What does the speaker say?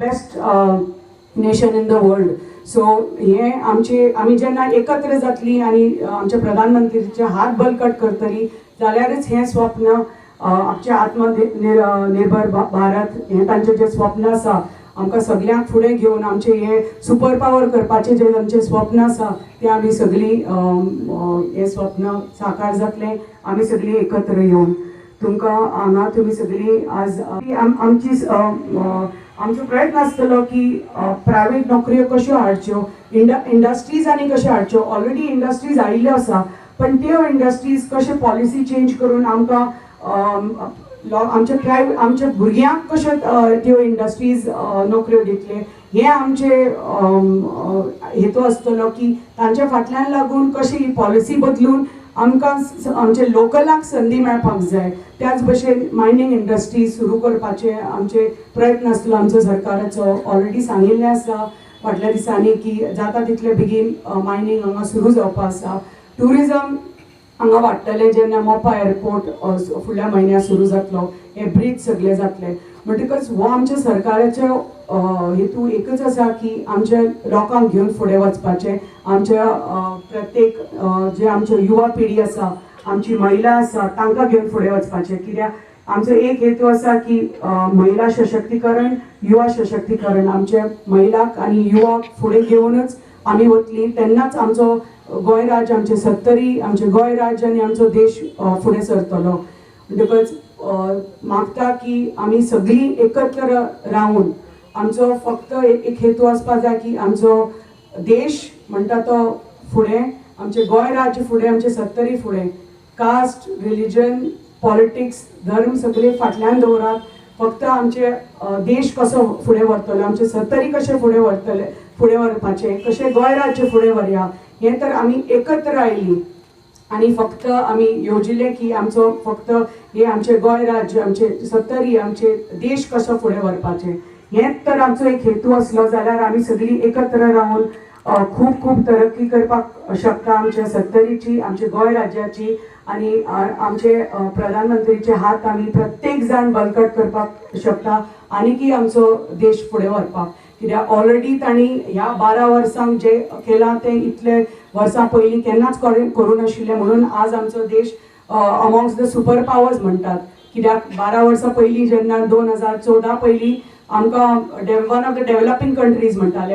Best nation in the world. So हें आमचे आमी जेन्ना एकत्र जातली आनी आमच्या प्रधानमंत्रीचे हात बलकट करतली जाल्यारच हें स्वप्न आमचें आत्मनिर्भर भारत हें तांचें जें स्वप्न आसा आमकां सगल्यांक फुडें घेवन आमचें हें सुपर पावर करपाचें जें आमचें स्वप्न आसा तें आमी सगळीं हें स्वप्न साकार जातलें आमी सगळीं एकत्र येवन. तुमकां हांगा तुमी सगळीं आज आमची आमचो प्रयत्न आसतलो की प्रायवेट नोकऱ्यो कश्यो हाडच्यो, इंडस्ट्रीज आनी कश्यो हाडच्यो. ऑलरेडी इंडस्ट्रीज आयिल्ल्यो आसा पण त्यो इंडस्ट्रीज कशे पॉलिसी चेंज करून आमकां आमच्या प्रायवेट आमच्या भुरग्यांक कश्यो त्यो इंडस्ट्रीज नोकऱ्यो दितले हें आमचे हेतू आसतलो की तांच्या फाटल्यान लागून कशी ही पॉलिसी बदलून आमकां आमचे लोकलाक संदी मेळपाक जाय. त्याच भशेन मायनींग इंडस्ट्री सुरू करपाचे आमचे प्रयत्न आसलो आमचो सरकाराचो. ऑलरेडी सांगिल्लें आसा फाटल्या दिसांनी की जाता तितले बेगीन मायनींग हांगा सुरू जावपा आसा. ट्युरिजम हांगा वाडटलें जेन्ना मोपा एअरपोर्ट फुडल्या म्हयन्याक सुरू जातलो, हे ब्रीज सगळे जातले. म्हणटकच हो आमच्या सरकाराचो हेतू एकच आसा की आमच्या लोकांक घेवन फुडें वचपाचें. आमच्या प्रत्येक जे आमच्यो युवा पिढी आसा, आमची महिला आसा तांकां घेवन फुडें वचपाचें. कित्याक आमचो एक हेतू आसा की महिला सशक्तीकरण, युवा सशक्तीकरण, आमच्या महिलाक आनी युवाक फुडें घेवनच आमी वतली तेन्नाच आमचो गोंय राज्य, आमचें सत्तरी, आमचें गोंय राज्य आनी आमचो देश फुडें सरतलो. म्हणटकच मागता की आमी सगळीं एकत्र रावन आमचो फक्त एक हेतू आसपा जाय की आमचो देश म्हणटा तो फुडें, आमचें गोंय राज्य फुडें, आमचें सत्तरी फुडें. कास्ट, रिलिजन, पॉलिटिक्स, धर्म सगळे फाटल्यान दवरात. फक्त आमचे देश कसो फुडें व्हरतलो, आमचें सत्तरी कशें फुडें व्हरतले, फुडें व्हरपाचें कशें गोंय राज्य फुडें व्हरया हें तर आमी एकत्र आयलीं आनी फक्त आमी येवजिलें की आमचो फक्त हे आमचें गोंय राज्य, आमचें सत्तरी, आमचे देश कसो फुडें व्हरपाचें हेंच तर आमचो एक हेतू आसलो जाल्यार आमी सगळीं एकत्र रावन खूब खूब तरक्की करपाक शकता आमच्या सत्तरीची, आमच्या गोंय राज्याची. आनी आमचे प्रधानमंत्रीचे हात आमी प्रत्येक जाण बळकट करपाक शकता आनी की आमचो देश फुडें व्हरपाक. कित्याक ऑलरेडी तांणी ह्या 12 वर्सांक जें केलां तें इतले वर्सां पयलीं केन्नाच करूं नाशिल्लें. म्हणून आज आमचो देश अमॉंग्स्ट the super powers म्हणटात. कित्याक 12 वर्सां पयलीं जेन्ना 2014 पयलीं आमकां one of the developing countries म्हणटाले.